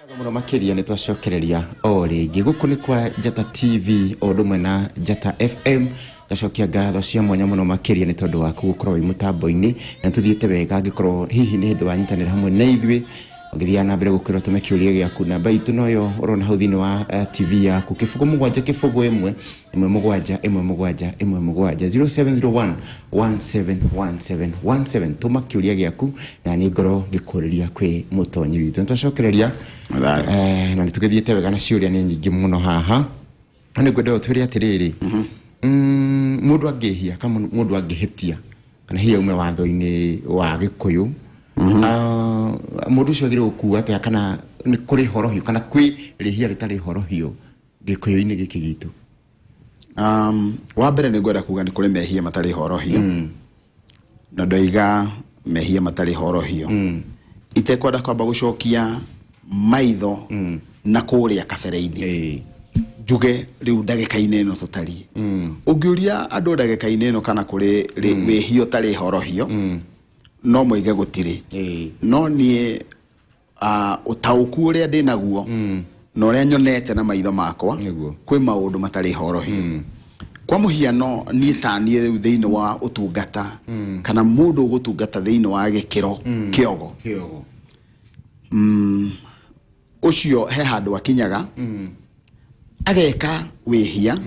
Mũno makĩria nĩ twacokereria o rĩngĩ gũkũ nĩ kwa Njata TV o ũndũ ũmwe na Njata FM. Ngacokia ngatho cia mwanya mũno makĩria nĩ tondũ waku gũkorwo wĩ mũtambo-inĩ na tũthiĩte wega. Angĩkorwo hihi nĩ hĩndĩ wanyitanĩra hamwe na ithuĩ, ũngĩthiaga na mbere gũkwĩrwo tũme kĩũria gĩaku, namba itũ noyo ũrona hau thĩinĩ wa TV yaku, 0 7 0 1 1 7 1 1 7, 0701 171717. Tũma kĩũria gĩaku na nĩ ngorwo ngĩkũrĩria kwĩ mũtonyi witũ. Nĩ twacokereria. Thayũ. Na nĩ tũgĩthiĩte wega na ciũria nĩ nyingĩ mũno haha, no nĩ ngwenda ũtwĩre atĩrĩrĩ, mũndũ angĩhia kana mũndũ angĩhĩtia kana hihi aume watho-inĩ wa Gĩkũyũ, mũndũ ũcio agĩrĩirwo gũkua atĩa, kana nĩ kũrĩ horohio kana kwĩ rĩhia rĩtarĩ horohio Gĩkũyũ-inĩ gĩkĩ gitũ? Wa mbere nĩ ngwenda kuga nĩ kũrĩ mehia matarĩ horohio, na ndoiga mehia matarĩ horohio itekwenda kwamba gũcokia maitho na kũrĩa kabere-inĩ, njuge rĩu ndagĩka-inĩ ĩno tũtariĩ, ũngĩũria andũ ndagĩka-inĩ ĩno kana kũrĩ wĩhia ũtarĩ horohio, no moige gũtirĩ. No niĩ ũtaũku ũrĩa ndĩ naguo na ũrĩa nyonete na maitho makwa, kwĩ maũndũ matarĩ horohio. Kwa mũhiano, niĩ ta niĩ rĩu thĩinĩ wa ũtungata kana mũndũ ũgũtungata thĩinĩ wa gĩkĩro kĩogo, kĩogo, ũcio he handũ akinyaga ageka wĩhia.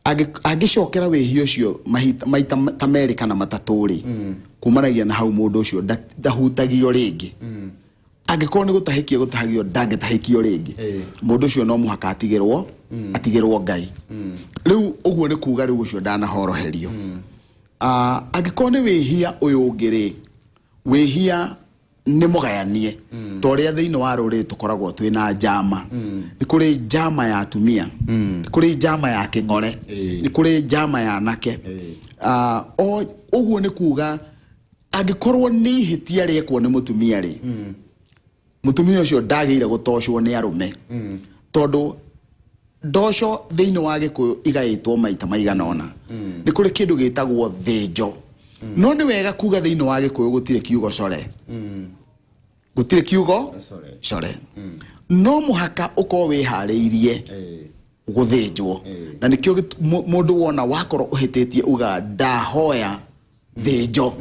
Angĩcokera wĩhia ũcio maita ta merĩ kana matatũ rĩ, kumanagia na hau mũndũ ũcio ndahutagio rĩngĩ. Angĩkorwo nĩ gũtahĩkio gũtahagio, ndangĩtahĩkio rĩngĩ. Mũndũ ũcio no mũhaka atigĩrwo Ngai. Rĩu ũguo nĩ kuga rĩu ũcio ndanahoroherio. Angĩkorwo nĩ wĩhia ũyũ ũngĩ rĩ, wĩhia nĩ mũgayanie ta ũrĩa thĩinĩ wa rũrĩrĩ tũkoragwo twĩ na njama. Nĩ kũrĩ njama ya atumia, nĩ kũrĩ njama ya kĩng'ore, nĩ kũrĩ njama ya anake. O ũguo nĩ kuga angĩkorwo nĩ ihĩtia rĩekwo nĩ mũtumia rĩ, mũtumia ũcio ndagĩire gũtocwo nĩ arũme, tondũ ndoco thĩinĩ wa Gĩkũyũ igaĩtwo maita maigana ũna. Nĩ kũrĩ kĩndũ gĩtagwo thĩnjo. No nĩ wega kuga thĩinĩ wa Gĩkũyũ gũtirĩ kiugo core, gũtirĩ kiugo core. Core. No mũhaka ũkorwo wĩharĩirie gũthĩnjwo, na nĩkĩo mũndũ wona wakorwo ũhĩtĩtie uga, "Ndahoya thĩnjo,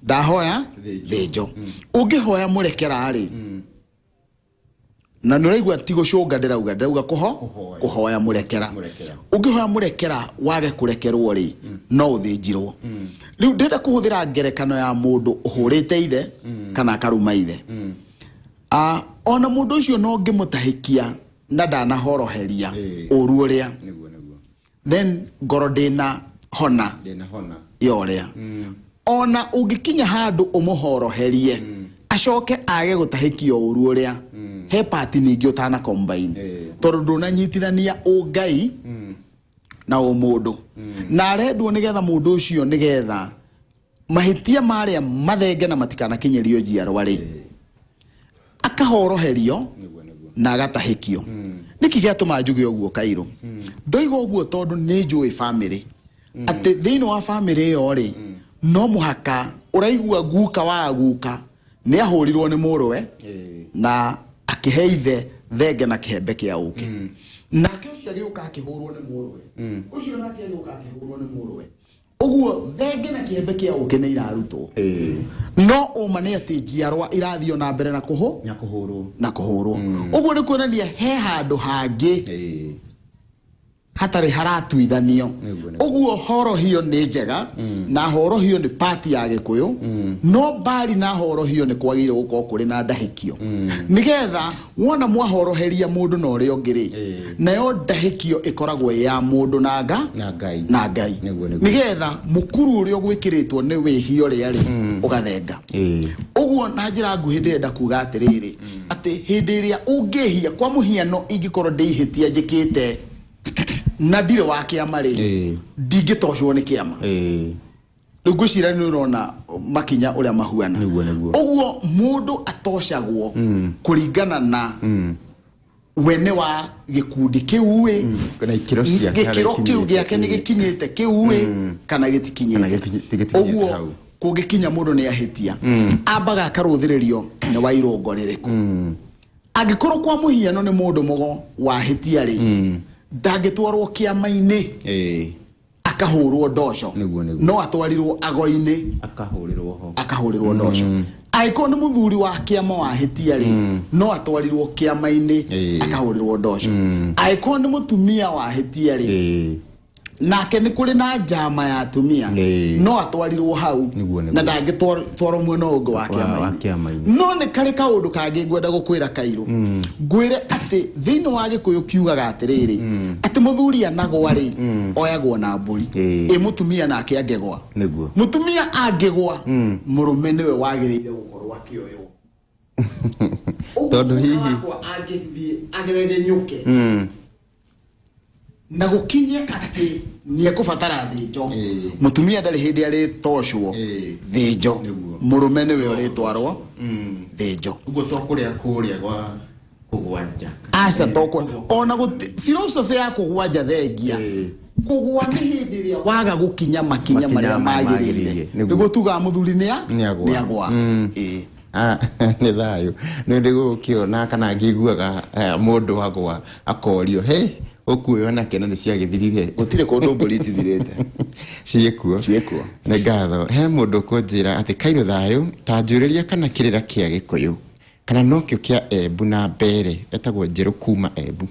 ndahoya thĩnjo." Thĩnjo. Ũngĩhoya mũrekera rĩ, na nĩ ũraigua ti gũcũnga ndĩrauga kũho Kũhoya. Kũhoya mũrekera. Mũrekera. Ũngĩhoya mũrekera wage kũrekerwo rĩ, no ũthĩnjirwo. Rĩu ndĩrenda kũhũthĩra ngerekano ya mũndũ ũhũrĩte ithe kana akaruma ithe. Ona mũndũ ũcio no ngĩmũtahĩkia na ndanahoroheria ũru ũrĩa, Nĩguo. then ngoro ndĩna hona. Ndĩna hona. Ya ũrĩa ona ũngĩkinya handũ ũmũhoroherie, acoke age gũtahĩkio ũru ũrĩa, he pati ningĩ ũtana combine, tondũ ndũnanyitithania ũngai na ũmũndũ, na arendwo nĩgetha mũndũ ũcio, nĩgetha mahĩtia marĩa mathenge na matikanakinyĩrio njiarwa rĩ, akahoroherio Nĩguo. na agatahĩkio. Nĩkĩ gĩatũma njuge ũguo kairũ? Ndoiga ũguo tondũ nĩ njũĩ bamĩrĩ atĩ thĩinĩ wa bamĩrĩ ĩyo rĩ, no mũhaka ũraigua guka wa guka nĩ ahũrirwo nĩ mũrũwe na akĩhe ithe thenge na kĩhembe kĩa ũkĩ, nake ũcio agĩũka akĩhũrwo nĩ mũrũwe ũcio, nake agĩũka akĩhũrwo nĩ mũrũwe. Ũguo thenge na kĩhembe kĩa ũkĩ nĩ irarutwo, no ũma nĩ atĩ njiarwa irathiĩ o na mbere na kũhũ na kũhũrwo. Na kũhũrwo. Ũguo nĩ kuonania he handũ hangĩ hatarĩ haratuithanio. Nĩguo. Ũguo horohio nĩ njega na horohio nĩ pati ya Gĩkũyũ, no mbari na horohio nĩ kwagĩrĩire gũkorwo kũrĩ na ndahĩkio, nĩgetha wona mwahoroheria mũndũ na ũrĩa ũngĩ rĩ, nayo ndahĩkio ĩkoragwo ĩ ya mũndũ na nga na Ngai. Na Ngai. Nĩguo. Nĩgetha mũkuru ũrĩa ũgwĩkĩrĩtwo nĩ wĩhia ũrĩa rĩ, ũgathenga. Ũguo na njĩra nguhĩ ndĩrenda kuga atĩrĩrĩ, atĩ hĩndĩ ĩrĩa ũngĩhia, kwa mũhiano ingĩkorwo ndĩ ihĩtia njĩkĩte na ndirĩ wa kĩama rĩ, ndingĩtocwo nĩ kĩama. Rĩu ngwĩciria nĩ ũrona makinya ũrĩa mahuana. Nĩguo. Ũguo mũndũ atocagwo kũringana na wene wa gĩkundi kĩu ĩ, kana ikĩro ciake harĩa gĩkĩro kĩu ikinyĩte. gĩake nĩ gĩkinyĩte kĩu ĩ kana Kana gĩtikinyĩte. Gĩtikinyĩte Ũguo hau. Kũngĩkinya mũndũ nĩ ahĩtia, ambaga akarũthĩrĩrio nĩ wa irũngo rĩrĩkũ. Angĩkorwo kwa mũhiano nĩ mũndũ mũgo wahĩtia rĩ, ndangĩtwarwo kĩama-inĩ akahũrwo ndoco. Nĩguo, nĩguo. No atwarirwo ago-inĩ akahũrĩrwo ho. Akahũrĩrwo ndoco. Angĩkorwo nĩ mũthuri wa kĩama wahĩtia rĩ, no atwarirwo kĩama-inĩ akahũrĩrwo ndoco. Angĩkorwo nĩ mũtumia wahĩtia rĩ, nake nĩ kũrĩ na njama ya atumia, no atwarirwo hau. Nĩguo, nĩguo. Na ndangĩtwarwo mwena ũyũ ũngĩ wa wa kĩama-inĩ. Kĩama-inĩ. No nĩ karĩ kaũndũ kangĩ ngwenda gũkwĩra kairũ, ngwĩre atĩ thĩinĩ wa Gĩkũyũ kiugaga atĩrĩrĩ, atĩ mũthuri anagwa rĩ, oyagwo na mbũri. Ĩ mũtumia nake angĩgwa? Mũtumia angĩgwa, mũrũme nĩwe wagĩrĩire gũkorwo akĩoywo. Tondũ hihi wakwa angĩthiĩ ageregenyũke na gũkinye atĩ nĩ ekũbatara thĩnjo, mũtumia ndarĩ hĩndĩ arĩtocwo thĩnjo. Mũrũme nĩwe ũrĩtwarwo thĩnjo. Ũguo to kũrĩa kũrĩa gwa kũgwa nja. Aca, tokwa ona gũti philosophy ya kũgwa nja thengia. Kũgwa nĩ hĩndĩ ĩrĩa waga gũkinya makinya makinya marĩa marĩa magĩrĩire. Magĩrĩire, nĩguo. Nĩguo tugaga mũthuri nĩa Nĩagwa. Nĩagwa. Ah, nĩ thayũ nĩ ndĩ gũkĩona kana ngĩiguaga mũndũ agwa akorio he ũkuoyo nake na nĩ ciagĩthirire. Gũtirĩ kũndũ mbũri itithirĩte. Ciĩkuo. Ciĩkuo. Nĩ ngatho. He mũndũ ũkũnjĩra atĩ kairũ thayũ ta njũrĩria kana kĩrĩra kĩa Gĩkũyũ kana nokĩo kĩa Embu na Mbere. Etagwo Njerũ kuma Embu.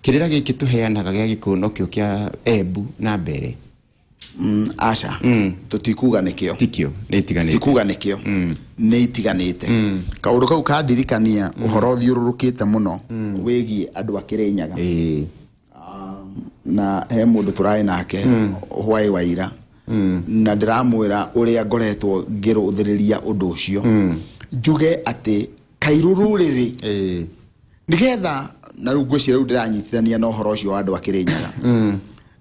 Kĩrĩra gĩkĩ tũheanaga gĩa Gĩkũyũ nokĩo kĩa Embu na Mbere? Aca, tũtikuga nĩkĩo. Tikĩo, nĩ itiganĩte. Tikuga nĩkĩo, nĩ itiganĩte. Kaũndũ kau kandirikania ũhoro ũthiũrũrũkĩte mũno wĩgiĩ andũ a Kĩrĩnyaga. Na he mũndũ tũrarĩ nake hwaĩ wa ira na ndĩramwĩra ũrĩa ngoretwo ngĩrũthĩrĩria ũndũ ũcio, njuge atĩ kairũ rũrĩrĩ nĩgetha na rĩu ngwĩciria rĩu ndĩranyitithania na ũhoro ũcio wa andũ a Kĩrĩnyaga,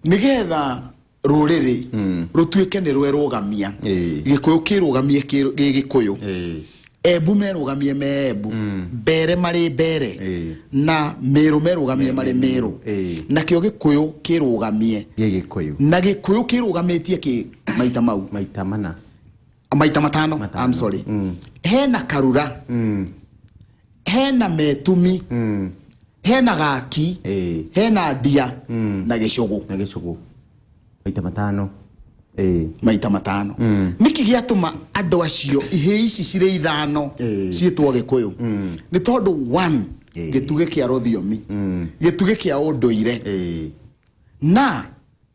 nĩgetha rũrĩrĩ rũtuĩke nĩ rwerũgamia, Gĩkũyũ kĩrũgamie gĩ Gĩkũyũ, Embu merũgamie me Embu, Mbere marĩ Mbere, na Mĩrũ merũgamie marĩ Mĩrũ, nakĩo Gĩkũyũ kĩrũgamie gĩ Gĩkũyũ. Na Gĩkũyũ kĩrũgamĩtie kĩ maita mau? Maita mana. Maita matano. Matano. I'm sorry, hena karura, hena metumi, hena gaki, hena ndia na gĩcũgũ. Na gĩcũgũ, maita matano. Maita matano. Nĩkĩ gĩatũma andũ acio ihĩ ici cirĩ ithano ciĩtwo Gĩkũyũ? Nĩ tondũ one, gĩtugĩ kĩa rũthiomi, gĩtugĩ kĩa ũndũire, na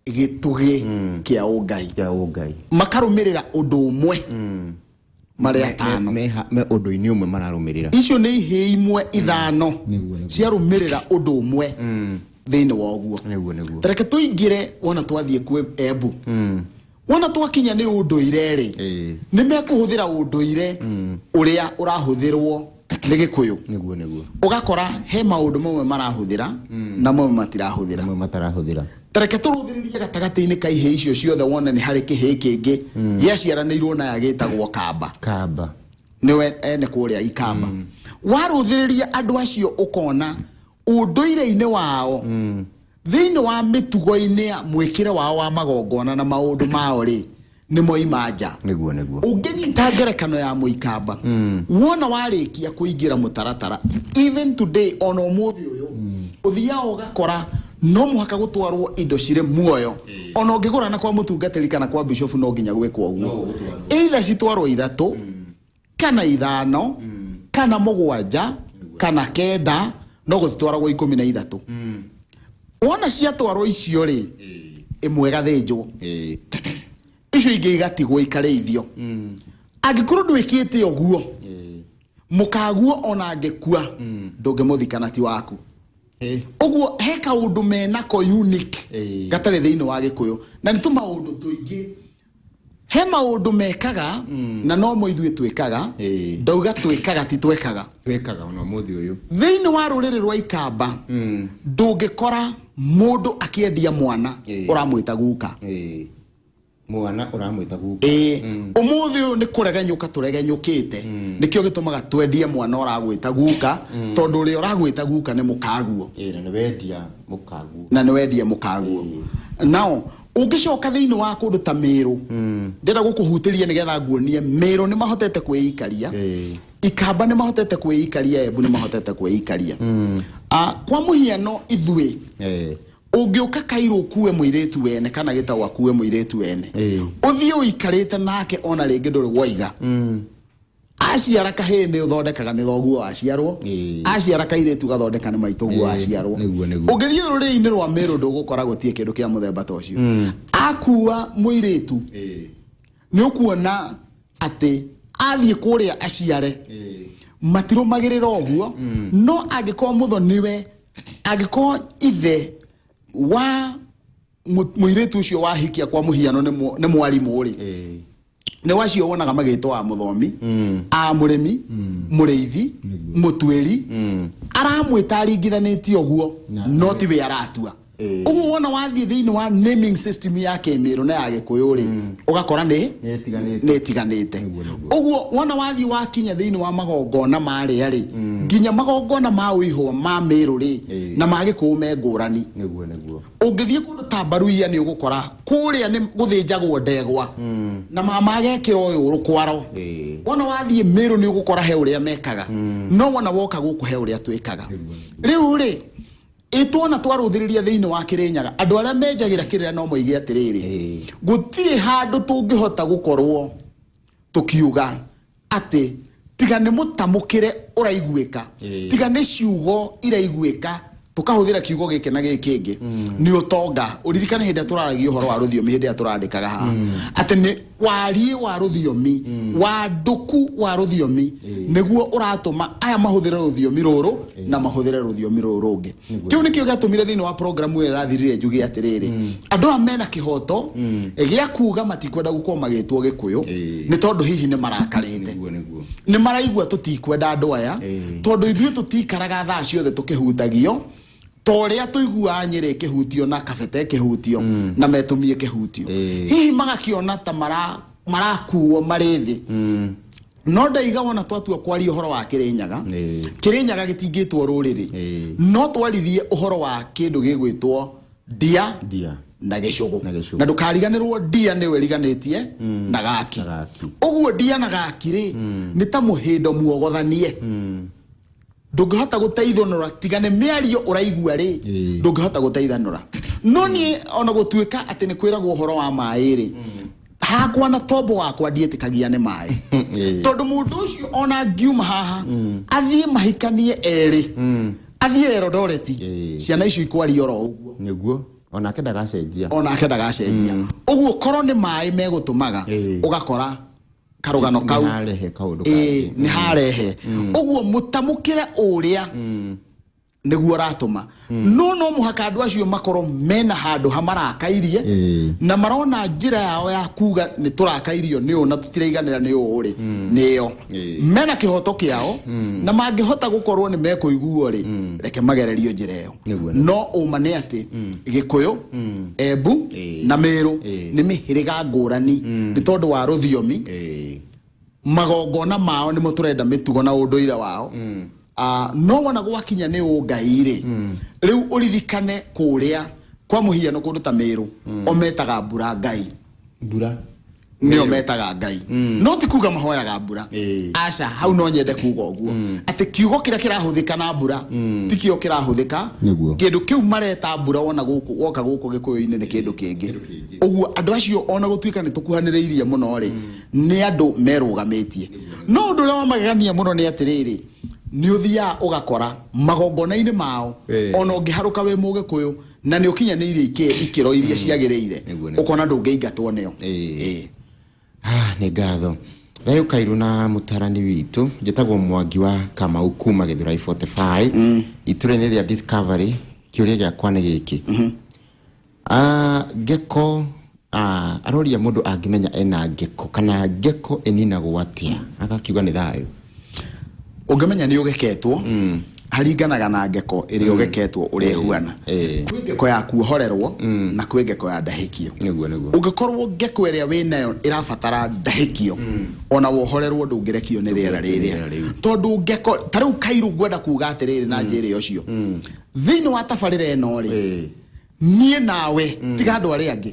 gĩtugĩ kĩa ũngai. Kĩa ũngai. Makarũmĩrĩra ũndũ ũmwe marĩ atano. Me ũndũ-inĩ ũmwe mararũmĩrĩra. Icio nĩ ihĩ imwe ithano Nĩguo, nĩguo. ciarũmĩrĩra ũndũ ũmwe thĩinĩ wa ũguo. Nĩguo, nĩguo. Tareke tũingĩre wona twathiĩ kwĩ Embu, wona twakinya nĩ ũndũire rĩ, nĩ mekũhũthĩra ũndũire ũrĩa ũrahũthĩrwo nĩ Gĩkũyũ. Nĩguo, nĩguo. Ũgakora he maũndũ mamwe marahũthĩra na mamwe matirahũthĩra. Mamwe matarahũthĩra. Tareke tũrũthĩrĩrie gatagatĩ-inĩ ka ihĩ icio ciothe, wone nĩ harĩ kĩhĩ kĩngĩ gĩaciaranĩirwo na ya gĩtagwo Kamba. Kamba. Nĩwe ene kũrĩa Ikamba. Warũthĩrĩria andũ acio ũkona ũndũire-inĩ wao, thĩinĩ wa mĩtugo-inĩ ya mwĩkĩre wao wa magongona na maũndũ mao rĩ, nĩ moima nja. Nĩguo, nĩguo. Ũngĩnyita ngerekano ya mũikamba, wona warĩkia kũingĩra mũtaratara, even today, ona ũmũthĩ ũyũ, ũthiaga ũgakora no mũhaka gũtwarwo indo cirĩ muoyo. Ona ũngĩgũrana kwa mũtungatĩri kana kwa bishofu, no nginya gwĩkwo ũguo, either citwarwo ithatũ kana ithano kana mũgwanja kana kenda, no gũcitwaragwo 13. Wona ciatwarwo icio rĩ, ĩmwe ĩgathĩnjwo, icio ingĩ igatigwo ikarĩithio. Angĩkorwo ndwĩkĩte ũguo, mũkaguo ona angĩkua ndũngĩmũthikana ti waku. Ũguo he kaũndũ menako unique gatarĩ thĩinĩ wa Gĩkũyũ, na nĩ tũmaũndũ tũingĩ. He maũndũ mekaga na no mo ithuĩ twĩkaga. Ndauga twĩkaga, ti twekaga. Twĩkaga ona ũmũthĩ ũyũ. Thĩinĩ wa rũrĩrĩ rwa Ikamba, ndũngĩkora mũndũ akĩendia mwana ũramwĩta guka. Mwana ũramwĩta guka. Ĩĩ, ũmũthĩ ũyũ nĩ kũregenyũka tũregenyũkĩte, nĩkĩo gĩtũmaga twendie mwana ũragwĩta guka, tondũ ũrĩa ũragwĩta guka nĩ mũkaguo. Na nĩ wendia mũkaguo. Na nĩ wendie mũkaguo. Nao ũngĩcoka thĩinĩ wa kũndũ ta Mĩrũ, ndĩrenda gũkũhutĩria nĩgetha nguonie Mĩrũ nĩ mahotete kwĩikaria, Ikamba nĩ mahotete kwĩikaria, Embu nĩ mahotete kwĩikaria. Kwa mũhiano ithuĩ, ũngĩũka Kairũ ũkue mũirĩtu wene kana Gĩtaũ akue mũirĩtu wene, ũthiĩ ũikarĩte nake ona rĩngĩ ndũrĩ woiga, aciara kahĩĩ nĩ ũthondekaga nĩ thoguo waciarwo, aciara kairĩtu gathondeka nĩ maitũguo waciarwo. Nĩguo, nĩguo. Ũngĩthiĩ rũrĩrĩ-inĩ rwa Mĩrũ ndũgũkora gũtirĩ kĩndũ kĩa mũthemba ta ũcio. Akua mũirĩtu, nĩ ũkuona atĩ athiĩ kũrĩa aciare matirũmagĩrĩra ũguo. No angĩkorwo mũthoniwe, angĩkorwo ithe wa mũirĩtu ũcio wahikia kwa mũhiano nĩ mwarimũ rĩ, nĩ wacio wonaga magĩtwo wa mũthomi, a mũrĩmi, mũrĩithi, mũtuĩri, aramwĩta aringithanĩtie ũguo, no tiwe aratua. Ũguo wona wathiĩ thĩinĩ wa naming system ya Kĩmĩrũ na ya Gĩkũyũ rĩ, ũgakora nĩ Nĩ ĩtiganĩte. Nĩ ĩtiganĩte. Nĩguo, nĩguo. Ũguo wona wathiĩ wakinya thĩinĩ wa magongona marĩa rĩ, nginya magongona ma ũihwa ma Mĩrũ rĩ, na ma Gĩkũyũ me ngũrani. Nĩguo, nĩguo. Ũngĩthiĩ kũndũ ta Mbaruia nĩ ũgũkora kũrĩa nĩ gũthĩnjagwo ndegwa na mama agekĩra ũyũ rũkwaro. Wona wathiĩ Mĩrũ nĩ ũgũkora he ũrĩa mekaga, no wona woka gũkũ he ũrĩa twĩkaga. Rĩu rĩ, ĩtwona twarũthĩrĩria thĩinĩ wa Kĩrĩnyaga, andũ arĩa menjagĩra kĩrĩra no moige atĩrĩrĩ, gũtirĩ handũ tũngĩhota gũkorwo tũkiuga atĩ tiga nĩ mũtamũkĩre ũraiguĩka, tiga nĩ ciugo iraiguĩka tũkahũthĩra kiugo gĩkĩ na gĩkĩ kĩngĩ nĩ ũtonga. Ũririkane hĩndĩ ĩrĩa tũraragia ũhoro wa rũthiomi, hĩndĩ ĩrĩa tũrandĩkaga haha, atĩ nĩ wariĩ wa rũthiomi, wandũku wa rũthiomi nĩguo ũratũma aya mahũthĩre rũthiomi rũrũ na mahũthĩre rũthiomi rũrũ rũngĩ. Kĩu nĩkĩo gĩatũmire thĩinĩ wa programu ĩyo ĩrathirire njuge atĩrĩrĩ, andũ aya mena kĩhoto gĩa kuga matikwenda gũkorwo magĩtwo Gĩkũyũ, nĩ tondũ hihi nĩ marakarĩte, Nĩguo, nĩguo. Nĩ maraigua tũtikwenda andũ aya, tondũ ithuĩ tũtikaraga thaa ciothe tũkĩhutagio ta ũrĩa tũiguaga Nyĩrĩ ĩkĩhutio na Kabete ĩkĩhutio na Metũmie ĩkĩhutio. Hihi magakĩona ta marakuo marĩ thĩ. No ndaiga wona twatua kwaria ũhoro wa Kĩrĩnyaga, Kĩrĩnyaga gĩtingĩtwo rũrĩrĩ, no twaririe ũhoro wa kĩndũ gĩgwĩtwo ndia Ndia. na gĩcũgũ. Na gĩcũgũ. Na ndũkariganĩrwo ndia nĩwe ĩriganĩtie na gaki. Na gaki. Ũguo ndia na gaki rĩ, nĩ ta mũhĩndo muogothanie, ndũngĩhota gũteithũnũra tiga nĩ mĩario ũraigua rĩ, ndũngĩhota gũteithanũra. No niĩ ona gũtuĩka atĩ nĩ kwĩragwo ũhoro wa maĩ rĩ, hakwa na tombo wakwa ndiĩtĩkagia nĩ maĩ, tondũ mũndũ ũcio ona ngiuma haha athiĩ mahikanie erĩ, athiĩ Eldoret, ciana icio ikwaria oro ũguo. Nĩguo, onake ndagacenjia. Onake ndagacenjia. Ũguo korwo nĩ maĩ megũtũmaga, ũgakora karũgano kau Nĩ harehe kaũndũ ĩĩ kangĩ. Nĩ harehe ũguo mũtamũkĩre ũrĩa nĩguo ũratũma, no mũhaka andũ acio makorwo mena handũ hamarakairie na marona njĩra yao ya kuga nĩ tũrakairio nĩ ũũ na tũtiraiganĩra nĩ ũũ rĩ, nĩyo mena kĩhoto kĩao, na mangĩhota gũkorwo nĩ mekũiguo rĩ, reke magererio njĩra ĩyo. Nĩguo, No ũma nĩ atĩ Gĩkũyũ, Embu na Mĩrũ nĩ mĩhĩrĩga ngũrani nĩ tondũ wa rũthiomi. Magongona mao nĩmo tũrenda, mĩtugo na ũndũire wao. No wona gwakinya nĩ ũngai rĩ, rĩu ũririkane kũrĩa kwa mũhiano kũndũ ta Mĩrũ o metaga mbura ngai. Mbura. Nĩo metaga ngai, no ti kuga mahoyaga mbura. Aca, hau no nyende kuga ũguo atĩ kiugo kĩrĩa kĩrahũthĩka na mbura ti kĩo kĩrahũthĩka Nĩguo. kĩndũ kĩu mareta mbura. Wona gũkũ woka gũkũ Gĩkũyũ-inĩ nĩ kĩndũ kĩngĩ. Ũguo andũ acio ona gũtuĩka nĩ tũkuhanĩrĩirie mũno rĩ, nĩ andũ merũgamĩtie. No ũndũ ũrĩa wa magegania mũno nĩ atĩrĩrĩ, nĩ ũthiaga ũgakora magongona-inĩ mao, ona ũngĩharũka wĩ Mũgĩkũyũ na nĩ ũkinyanĩirie ikĩro iria ciagĩrĩire, Nĩguo, nĩguo. Ũkona ndũngĩingatwo nĩo. Ah, nĩ ngatho. Thayũ Kairũ na mũtarani witũ, njĩtagwo Mwangi wa Kamau kuma Gĩthũrai 45, itũra-inĩ rĩa Discovery. Kĩũria gĩakwa nĩ gĩkĩ. Ah, ngeko, aroria mũndũ angĩmenya ena ngeko kana ngeko ĩninagwo atĩa, agakiuga nĩ thayũ. Ũngĩmenya nĩ ũgeketwo, haringanaga na ngeko ĩrĩa ũgeketwo ũrĩa ĩhuana. Kwĩ ngeko ya kuohorerwo na kwĩ ngeko ya ndahĩkio. Nĩguo, nĩguo. Ũngĩkorwo ngeko ĩrĩa wĩnayo ĩrabatara ndahĩkio, ona wohorerwo ndũngĩrekio nĩ rĩera Ndũngĩrekio nĩ rĩrĩa. Rĩera rĩu. Tondũ ngeko ta rĩu Kairu, ngwenda kuga atĩrĩrĩ na njĩre ũcio thĩinĩ wa tabarĩra ĩno rĩ, Niĩ nawe tiga andũ arĩa angĩ,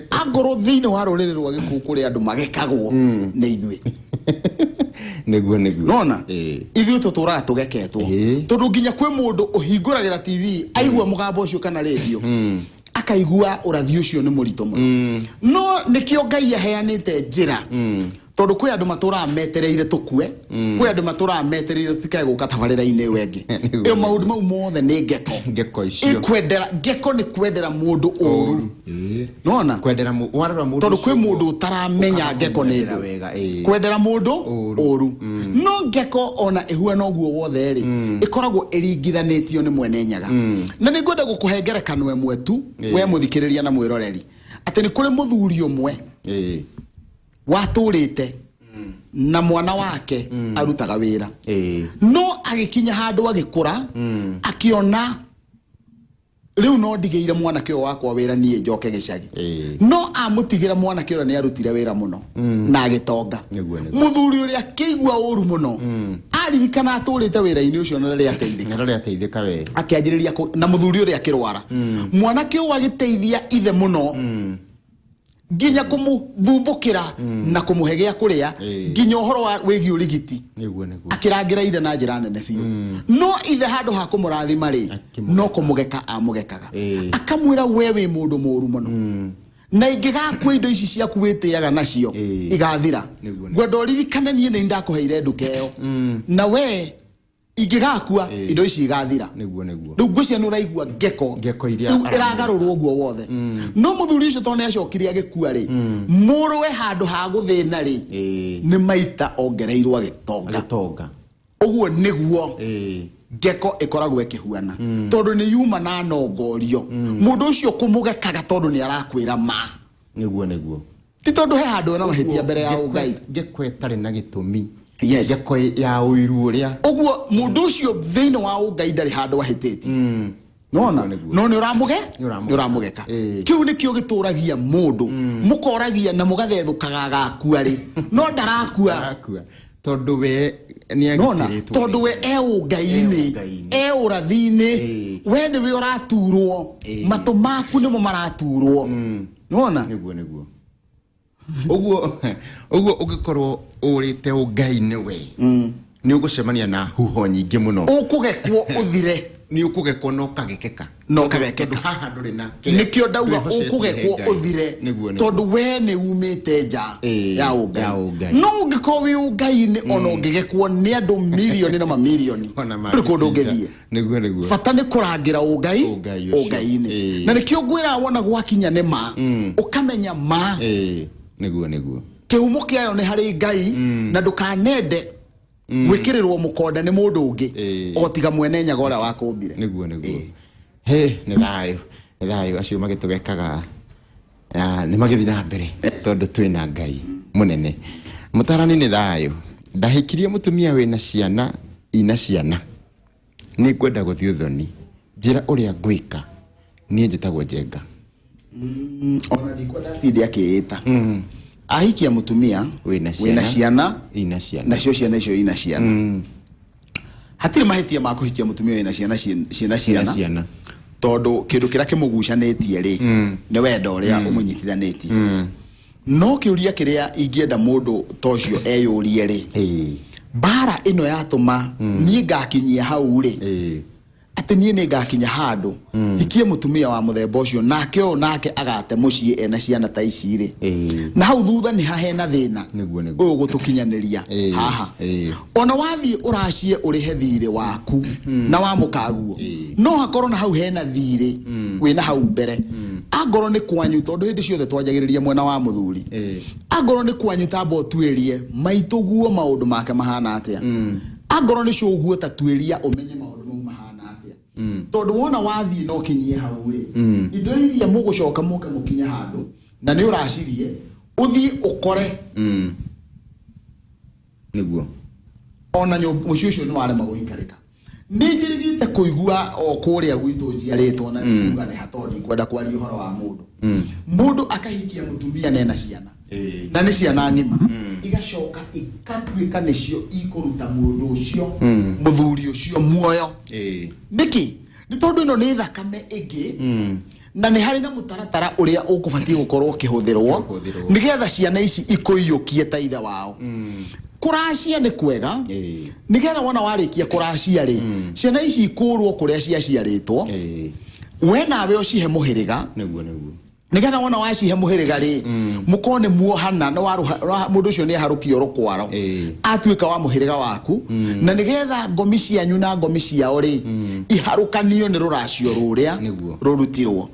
angorwo thĩinĩ wa rũrĩrĩ rwa Gĩkũyũ kũrĩ andũ magekagwo nĩ ithuĩ. Nĩguo, nĩguo. Nona ithuĩ tũtũraga tũgeketwo, tondũ nginya kwĩ mũndũ ũhingũragĩra TV aigua mũgambo ũcio kana rĩndio, akaigua ũrathi ũcio nĩ mũritũ mũno. No nĩkĩo Ngai aheanĩte njĩra, tondũ kwĩ andũ matũraga metereire tũkue, kwĩ andũ matũraga metereire tũtikae gũka tabarĩra-inĩ ĩyo ĩngĩ. Ĩyo maũndũ mau mothe nĩ ngeko. Ngeko icio. Ĩkwendera ngeko nĩ kwendera mũndũ ũru. Nona Kwendera warora mũndũ tondũ kwĩ ũcio mũndũ ũguo, ũtaramenya ũkaga ngeko nĩ kũmwendera ndũ wega, kwendera mũndũ Ũru. ũru. No ngeko ona ĩhuana ũguo wothe rĩ, ĩkoragwo ĩringithanĩtio nĩ mwene Nyaga. Na nĩ ngwenda gũkũhe ngerekano ĩmwe tu, we mũthikĩrĩria na mwĩroreri, atĩ nĩ kũrĩ mũthuri ũmwe watũrĩte na mwana wake arutaga wĩra, no agĩkinya handũ agĩkũra, akĩona rĩu no ndigĩire mwanake ũyũ wakwa wĩra, niĩ njoke gĩcagi. No amũtigĩra mwanake ũrĩa nĩ arutire wĩra mũno na agĩtonga. Nĩguo, nĩguo. Mũthuri ũrĩa akĩigua ũru mũno aririkana atũrĩte wĩra-inĩ ũcio na rĩrĩa ateithĩka. Na rĩrĩa ateithĩka we. Akĩanjĩrĩria na mũthuri ũrĩa akĩrwara, mwanake ũyũ agĩteithia ithe mũno, nginya kũmũthumbũkĩra na kũmũhe gĩa kũrĩa, nginya ũhoro wa wĩgiĩ ũrigiti. Nĩguo, nĩguo. Akĩrangĩra ithe na njĩra nene biũ, no ithe handũ ha kũmũrathima rĩ, Akĩmũgeka. No kũmũgeka amũgekaga, akamwĩra, "We wĩ mũndũ mũru mũno, na ingĩgakua indo ici ciaku wĩtĩaga nacio igathira." Nĩguo, nĩguo. Ngwenda ũririkane niĩ nĩ ndakũheire nduka ĩyo, na we ingĩgakua indo ici igathira. Nĩguo, nĩguo. Rĩu ngwĩciria nĩ ũraigua ngeko. Ngeko iria Rĩu ĩragarũrwo ũguo wothe. No mũthuri ũcio tondũ nĩ acokire agĩkua rĩ, mũrũwe handũ ha gũthĩna rĩ, nĩ maita ongereirwo agĩtonga. Agĩtonga. Ũguo nĩguo ngeko ĩkoragwo ĩkĩhuana, tondũ nĩ yuma na nongorio mũndũ ũcio kũmũgekaga tondũ nĩ arakwĩra ma. Nĩguo, nĩguo. Ti tondũ he handũ ena mahĩtia mbere ya Ũngai. Ngeko ĩtarĩ na gĩtũmi. Yes. Ngeko ya ũiru ũrĩa. Ũguo mũndũ ũcio thĩinĩ wa Ũngai ndarĩ handũ ahĩtĩtie, nona Nĩguo, nĩguo. no nĩ ũramũge Nĩ ũramũgeka. Nĩ ũramũgeka. Kĩu nĩkĩo gĩtũragia mũndũ, mũkoragia na mũgathethũkaga agakua rĩ, no ndarakua. Arakua tondũ we nĩ Nona agitĩrĩtwo. Tondũ we e Ũngai-inĩ. E Ũngai-inĩ. E ũrathi-inĩ. We nĩwe ũraturwo, matũ maku nĩmo maraturwo, nona. Nĩguo, nĩguo. Ũguo ũguo ũngĩkorwo ũrĩte Ũngai-inĩ, we nĩ ũgũcemania na huho nyingĩ mũno. Ũkũgekwo ũthire. Nĩ ũkũgekwo no ũkagekeka. No ũkagekeka. Tondũ haha ndũrĩ na Nĩkĩo ndauga ndwĩhocetie he ũkũgekwo Ngai. ũthire. Nĩguo, nĩguo. Tondũ we nĩ umĩte nja ya ya Ũngai. Ũngai. No ũngĩkorwo wĩ Ũngai-inĩ, ona ũngĩgekwo nĩ andũ mirioni na mamirioni, Ona ndũrĩ kũndũ mangĩtinda. ũngĩthiĩ. Nĩguo, nĩguo. Bata nĩ kũrangĩra Ũngai. Ũngai ũcio. Ũngai-inĩ. Na nĩkĩo ngwĩra wona gwakinya nĩ ma, ũkamenya ma Nĩguo, nĩguo. Kĩhumo kĩayo nĩ harĩ Ngai, na ndũkanende gwĩkĩrĩrwo mũkonde nĩ mũndũ ũngĩ o tiga mwene Nyaga ũrĩa wakũmbire. Nĩguo, nĩguo. He nĩ thayũ, nĩ thayũ. Acio magĩtũgekaga, ah, nĩ magĩthiĩ na mbere tondũ twĩna Ngai mũnene. Mũtarani, nĩ thayũ. Ndahikirie mũtumia wĩna ciana, ina ciana. Nĩ ngwenda gũthiĩ ũthoni, njĩra ũrĩa ngwĩka. Niĩ njĩtagwo Njenga. Ona ndikwenda atinde akĩĩta. Ahikia mũtumia wĩna wĩna ciana ciana ina ciana, nacio ciana icio ina ciana. Hatirĩ mahĩtia ma kũhikia mũtumia wĩna ciana ciĩna ciana ciana, ciana, tondũ kĩndũ kĩrĩa kĩmũgucanĩtie rĩ, nĩ wendo ũrĩa ũmũnyitithanĩtie. No kĩũria kĩrĩa ingĩenda mũndũ ta ũcio eyũrie rĩ, mbara ĩno yatũma niĩ ngakinyia hau rĩ, atĩ niĩ nĩ ngakinya handũ hikie mũtumia wa mũthemba ũcio, nake ũyũ nake agate mũciĩ ena ciana ta ici rĩ, na hau thutha nĩ hahena thĩna Nĩguo, nĩguo. ũyũ gũtũkinyanĩria haha. Ona wathiĩ ũracie ũrĩhe thirĩ waku na wa mũkaguo, no hakorwo na hau hena thirĩ wĩna hau mbere, angorwo nĩ kwanyu, tondũ hĩndĩ ciothe twanjagĩrĩria mwena wa mũthuri. Angorwo nĩ kwanyu, tamba ũtuĩrie maitũguo maũndũ make mahana atĩa. Angorwo nĩ cũguo, ta tuĩria ũmenye maũndũ mau mahana atĩa, tondũ wona wathiĩ na ũkinyie hau rĩ, indo iria mũgũcoka mũke mũkinye handũ na nĩ ũracirie ũthiĩ ũkore ona mũciĩ ũcio nĩ warema gũikarĩka. Nĩ njĩrĩgĩte kũigua o kũrĩa gwitũ njiarĩtwo, na nĩkuga nĩ ha, tondũ ndikwenda kwaria ũhoro wa mũndũ. Mũndũ akahikia mũtumia nena ciana, na nĩ ciana ng'ima, igacoka ikatuĩka nĩcio ikũruta mũndũ ũcio, mũthuri ũcio muoyo. Nĩkĩ? Nĩ tondũ ĩno nĩ thakame ĩngĩ. Na nĩ harĩ na mũtaratara ũrĩa ũkũbatiĩ gũkorwo ũkĩhũthĩrwo Ũkĩhũthĩrwo. nĩgetha ciana ici ikũiyũkie ta ithe wao. Kũracia nĩ kwega, nĩgetha wona warĩkia kũracia rĩ, ciana ici ikũrwo kũrĩa ciaciarĩtwo, we nawe ũcihe mũhĩrĩga. Nĩguo, nĩguo. Nĩgetha wona wacihe mũhĩrĩga rĩ, mũkorwo nĩ muohana nĩ mũndũ ũcio nĩ aharũkio rũkwaro, atuĩka wa mũhĩrĩga waku, na nĩgetha ngomi cianyu na ngomi ciao rĩ iharũkanio nĩ rũracio rũrĩa rũrutirwo.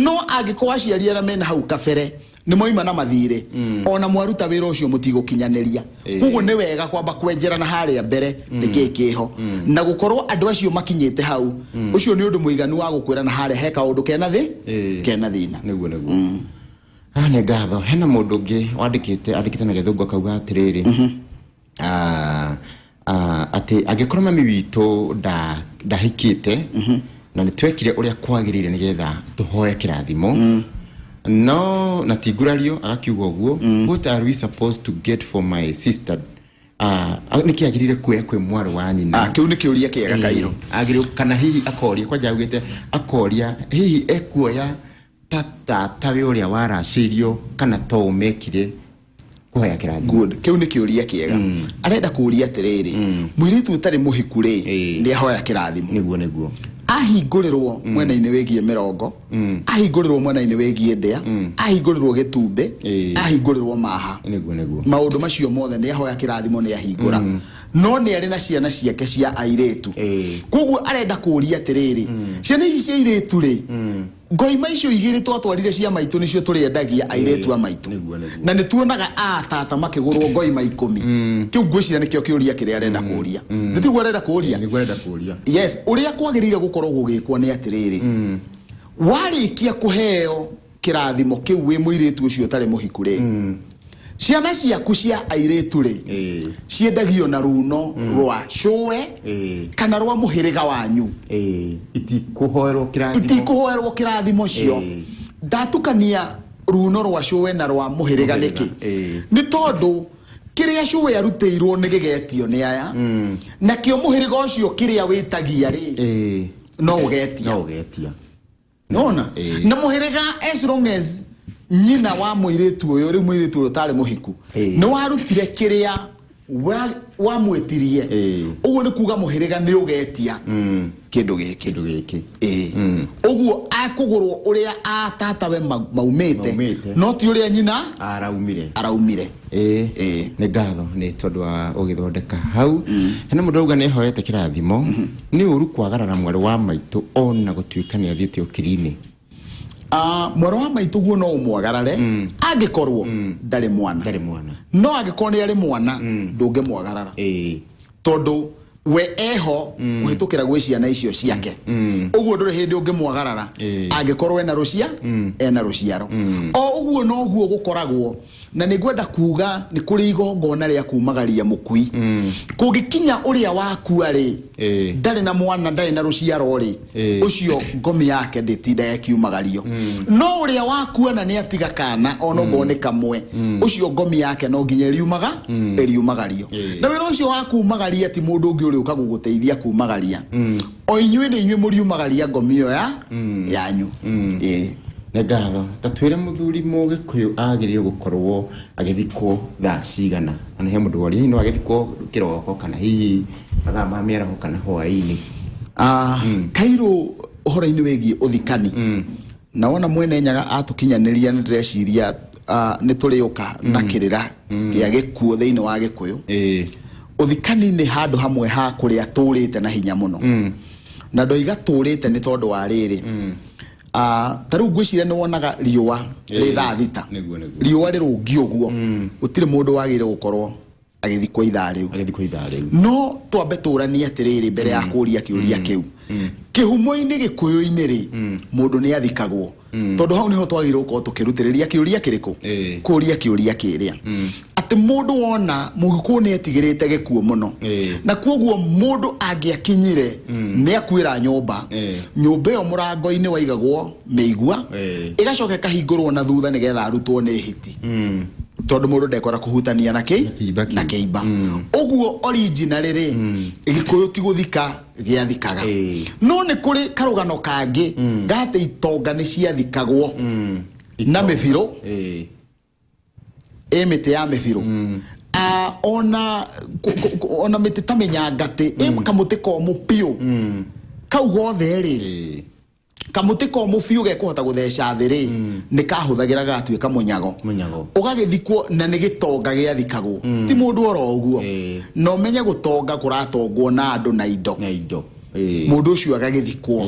No angĩkorwo aciari arĩa mena hau kabere nĩ moima na mathirĩ, ona mwaruta wĩra ũcio mũtigũkinyanĩria. Koguo nĩ wega kwamba kwenjera na harĩa mbere nĩkĩĩ kĩho, na gũkorwo andũ acio makinyĩte hau, ũcio nĩ ũndũ mũiganu wa gũkwĩra na harĩa he kaũndũ kena thĩ, kena thĩna. Nĩguo, nĩguo. Ah, nĩ ngatho. Hena mũndũ ũngĩ wandĩkĩte, andĩkĩte na Gĩthũngũ, akauga atĩrĩrĩ, atĩ angĩkorwo mami witũ ndahikĩte na nĩ twekire ũrĩa kwagĩrĩire nĩgetha tũhoe kĩrathimo, no na ti ngurario, agakiuga ũguo, what are we supposed to get for my sister? Nĩkĩ agĩrĩire kuoya kwĩ mwarĩ wa nyina? Ah, kĩu nĩ kĩũria kĩega, Kairũ. Agĩrĩirwo kana hihi akoria kwanja, augĩte akoria hihi ekuoya ta tatawe ũrĩa waracĩirio kana to ũmekire kũhoya kĩrathimo. Good, kĩu nĩ kĩũria kĩega. Arenda kũũria atĩrĩrĩ, mũirĩtu ũtarĩ mũhiku rĩ, nĩ ahoya kĩrathimo, Nĩguo, nĩguo. Ahingũrĩrwo mwena-inĩ wĩgiĩ mĩrongo, ahingũrĩrwo mwena-inĩ wĩgiĩ ndĩa, ahingũrĩrwo gĩtumbĩ, ahingũrĩrwo maha. Nĩguo, nĩguo. Maũndũ macio mothe nĩ ahoya kĩrathimo, nĩ ahingũra, no nĩ arĩ na ciana ciake cia airĩtu. Koguo arenda kũũria atĩrĩrĩ, ciana ici cia airĩtu rĩ, ngoima icio igĩrĩ twatwarire cia maitũ nĩcio tũrĩendagia airĩtu a maitũ? Nĩguo, nĩguo. Na nĩ tuonaga a tata makĩgũrwo ngoima 10. Kĩu ngwĩciria nĩkĩo kĩũria kĩrĩa arenda kũũria. Nĩ tiguo arenda kũũria? Nĩguo arenda kũũria. Yes, ũrĩa kwagĩrĩire gũkorwo gũgĩkwo nĩ atĩrĩrĩ, warĩkia kũheo kĩrathimo kĩu wĩ mũirĩtu ũcio ũtarĩ mũhiku rĩ, ciana ciaku cia airĩtu rĩ, ciendagio na runo rwa cũwe kana rwa mũhĩrĩga wanyu. Itikũhoerwo kĩrathimo. Itikũhoerwo kĩrathimo cio. Ndatukania runo rwa cũwe na rwa mũhĩrĩga nĩkĩ? Nĩ tondũ kĩrĩa cũwe arutĩirwo nĩ gĩgetio nĩ aya, nakĩo mũhĩrĩga ũcio kĩrĩa wĩtagia rĩ, no ũgetia. No ũgetia. Nona na mũhĩrĩga, as long as nyina wa mũirĩtu ũyũ rĩu, mũirĩtu ũyũ ũtarĩ mũhiku, nĩ warutire kĩrĩa wamwĩtirie, ũguo nĩ kuga mũhĩrĩga nĩ ũgetia kĩndũ gĩkĩ. Kĩndũ gĩkĩ. Ũguo akũgũrwo ũrĩa atatawe maumĩte, Maumĩte. no ti ũrĩa nyina araumire. Araumire. Nĩ ngatho nĩ tondũ wa ũgĩthondeka hau. Hena mũndũ auga nĩ ahoete kĩrathimo, nĩ ũru kwagarara mwarĩ wa maitũ ona gũtuĩka nĩ athiĩte ũkiri-inĩ? Ah, mwarĩ wa maitũ guo no ũmwagarare angĩkorwo ndarĩ mwana. Ndarĩ mwana. No angĩkorwo nĩ arĩ mwana, ndũngĩmwagarara, tondũ we eho kũhĩtũkĩra gwĩ ciana icio ciake. Ũguo ndũrĩ hĩndĩ ũngĩmwagarara angĩkorwo ena rũcia, ena rũciaro. O ũguo noguo gũkoragwo, na nĩ ngwenda kuga nĩ kũrĩ igongona rĩa kumagaria mũkui. Kũngĩkinya ũrĩa wakua rĩ, ndarĩ na mwana, ndarĩ na rũciaro rĩ, ũcio ngomi yake ndĩtindaga ĩkiumagario. No ũrĩa wakua na nĩ atiga kana ona okorwo nĩ kamwe, ũcio ngomi yake no nginya ĩriumaga, ĩriumagario. Na wĩra ũcio wa kumagaria ti mũndũ ũngĩ ũrĩũka gũgũteithia kumagaria, o inyuĩ nĩ inyuĩ mũriumagaria ngomi ĩyo ya yanyu. Nĩ ngatho. Ta twĩre, mũthuri Mũgĩkũyũ agĩrĩirwo gũkorwo agĩthikwo thaa cigana? Ona he mũndũ woria hihi no agĩthikwo kĩroko kana hihi mathaa ma mĩaraho kana hwaĩ-inĩ. Ah, Kairũ, ũhoro-inĩ wĩgiĩ ũthikani, na wona Mwene Nyaga atũkinyanĩria, nĩ ndĩreciria nĩ tũrĩũka na kĩrĩra gĩa gĩkuũ thĩinĩ wa Gĩkũyũ. Ũthikani nĩ handũ hamwe ha kũrĩa tũrĩte na hinya mũno, na ndoiga tũrĩte nĩ tondũ wa rĩrĩ, ta rĩu ngwĩciria nĩ wonaga riũa rĩ thaa 6. Nĩguo, nĩguo. Riũa rĩrũngi ũguo, gũtirĩ mũndũ wagĩrĩire gũkorwo agĩthikwo ithaa rĩu. Agĩthikwo ithaa rĩu. No twambe tũranie atĩrĩrĩ mbere ya kũria kĩũria kĩu, kĩhumo-inĩ Gĩkũyũ-inĩ rĩ, mũndũ nĩ athikagwo, tondũ hau nĩho twagĩrĩirwo gũkorwo tũkĩrutĩrĩria kĩũria kĩrĩkũ, kũria kĩũria kĩrĩa atĩ mũndũ wona Mũgĩkũyũ nĩ etigĩrĩte gĩkuũ mũno, na kwoguo mũndũ angĩakinyire nĩ akuĩra nyũmba, nyũmba ĩyo mũrango-inĩ waigagwo mĩigua, ĩgacoka ĩkahingũrwo na thutha nĩgetha arutwo nĩ hiti, tondũ mũndũ ndekwenda kũhutania na kĩ kĩimba kĩu. Na kĩimba. Ũguo originally rĩ, Gĩkũyũ ti gũthika. Gĩathikaga. No nĩ kũrĩ karũgano kangĩ gatĩ itonga nĩ ciathikagwo na mĩbirũ. Ĩ mĩtĩ ya mĩbirũ. Ah, ona ona mĩtĩ ta mĩnyangatĩ, ĩ kamũtĩ komũ biũ kau gothe rĩ, kamũtĩ komũ biũ gekũhota gũtheca thĩ rĩ, nĩ kahũthagĩra gagatuĩka mũnyago. Mũnyago. Ũgagĩthikwo na nĩ gĩtonga gĩathikagwo, ti mũndũ oro ũguo. Na ũmenye gũtonga kũratongwo na andũ na indo. Na indo. Mũndũ ũcio agagĩthikwo.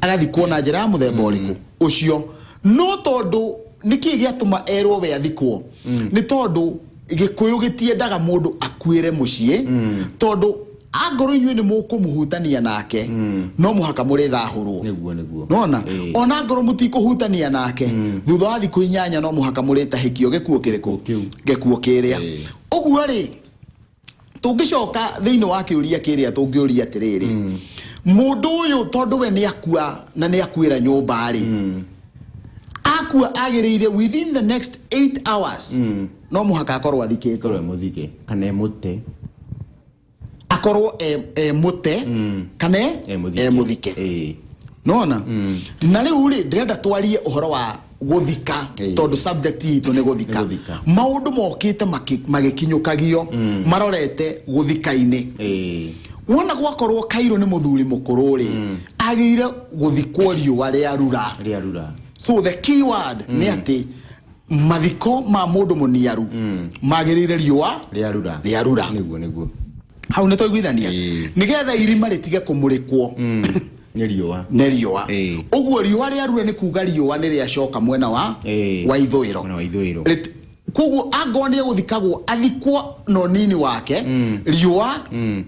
Agathikwo na njĩra ya mũthemba ũrĩkũ ũcio? No tondũ nĩkĩ gĩatũma erwo we athikwo? Nĩ tondũ Gĩkũyũ gĩtiendaga mũndũ akuĩre mũciĩ, tondũ angorwo inyuĩ nĩ mũkũmũhutania nake, no mũhaka mũrĩthahũrwo. Nĩguo, nĩguo. Nona ona ngorwo mũtikũhutania nake, thutha wa thikũ 8 no mũhaka mũrĩtahĩkio gĩkuũ kĩrĩkũ? Kĩu. Gĩkuũ kĩrĩa. Ũguo rĩ, tũngĩcoka thĩinĩ wa kĩũria kĩrĩa tũngĩũria atĩrĩrĩ, mũndũ ũyũ tondũ we nĩ akua na nĩ akuĩra nyũmba rĩ, akua agĩrĩire within the next 8 hours no mũhaka akorwo athikĩtwo. Korwo mũthike kana emũte. Akorwo e mũte kana e mũthike. E mũthike. Nona na rĩu rĩ, ndĩrenda twarie ũhoro wa gũthika, tondũ subject itũ nĩ gũthika. Nĩ gũthika. Maũndũ mokĩte magĩkinyũkagio marorete gũthika-inĩ. Wona gwakorwo Kairũ nĩ mũthuri mũkũrũ rĩ, agĩrĩire gũthikwo riũa rĩarura. Rĩarura. So the key word nĩ atĩ mathiko ma mũndũ mũniaru magĩrĩire riũa rĩarura. Rĩarura. Nĩguo, nĩguo. Hau nĩ twaiguithania? Nĩgetha irima rĩtige kũmũrĩkwo Nĩ riũa. Nĩ riũa. Ũguo riũa rĩarura nĩ kuga riũa nĩ rĩacoka mwena wa wa ithũĩro. Mwena wa ithũĩro. Koguo angorwo nĩ egũthikagwo, athikwo na ũnini wake riũa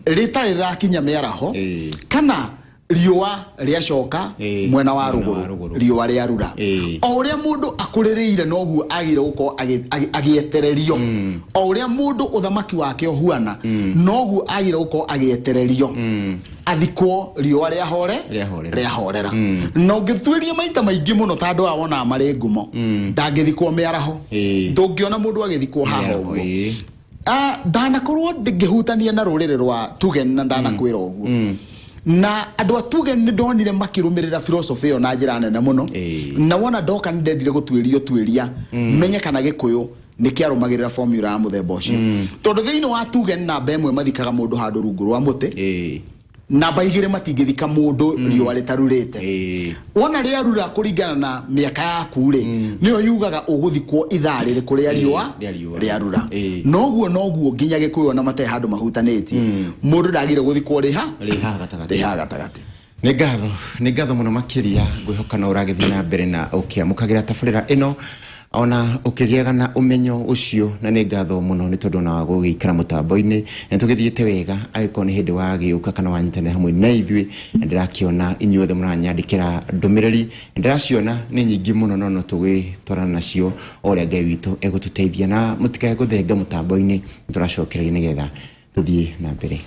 rĩtarĩ rĩrakinya mĩaraho, kana riũa rĩacoka mwena wa mwena wa rũgũrũ. Rũgũrũ. Riũa rĩarura. O ũrĩa mũndũ akũrĩrĩire, noguo agĩrĩire gũkorwo agĩetererio. O ũrĩa mũndũ ũthamaki wake ũhuana, noguo agĩrĩire gũkorwo agĩetererio athikwo riũa rĩahore. Rĩahorera. Rĩahorera. Na ũngĩtuĩria maita maingĩ mũno, ta andũ aya wonaga marĩ ngumo, ndangĩthikwo mĩaraho. Ndũngĩona mũndũ agĩthikwo haha Mĩaraho, ũguo. Ah, ndanakorwo ngĩhutania na rũrĩrĩ rwa Tugen na ndanakwĩra ũguo, na andũ a Tugen nĩ ndonire makĩrũmĩrĩra philosophy ĩyo na njĩra nene mũno. Na wona ndoka nĩ ndendire gũtuĩria ũtuĩria menye kana Gĩkũyũ nĩ kĩarũmagĩrĩra formula ya mũthemba ũcio, tondũ thĩinĩ wa Tugen namba 1 mathikaga mũndũ handũ rungu rwa mũtĩ. Namba 2, matingĩthika mũndũ riũa rĩtarurĩte. Wona rĩarura, kũringana na mĩaka yaku rĩ, nĩyo yugaga ũgũthikwo ithaa rĩrĩkũ rĩa riũa. Rĩa riũa. Rĩarura. Noguo noguo nginya Gĩkũyũ ona matarĩ handũ mahutanĩtie, mũndũ ndagĩrĩire gũthikwo rĩha Rĩ haha gatagatĩ. Rĩ haha gatagatĩ. Nĩ ngatho, nĩ ngatho mũno makĩria. Ngwĩhoka no ũragĩthiĩ na mbere na ũkĩamũkagĩra tabarĩra ĩno ona ũkĩgĩaga na ũmenyo ũcio, na nĩ ngatho mũno nĩ tondũ ona wa gũgĩikara mũtambo-inĩ na tũgĩthiĩte wega. Angĩkorwo nĩ hĩndĩ wagĩũka kana wanyitanĩra hamwe na ithuĩ, na ndĩrakĩona inyuothe mũranyandĩkĩra ndũmĩrĩri, ndĩraciona nĩ nyingĩ mũno, no no tũgĩtwarana nacio o ũrĩa Ngai witũ egũtũteithia, na mũtikae gũthenga mũtambo-inĩ, nĩ tũracokereria nĩgetha tũthiĩ na mbere.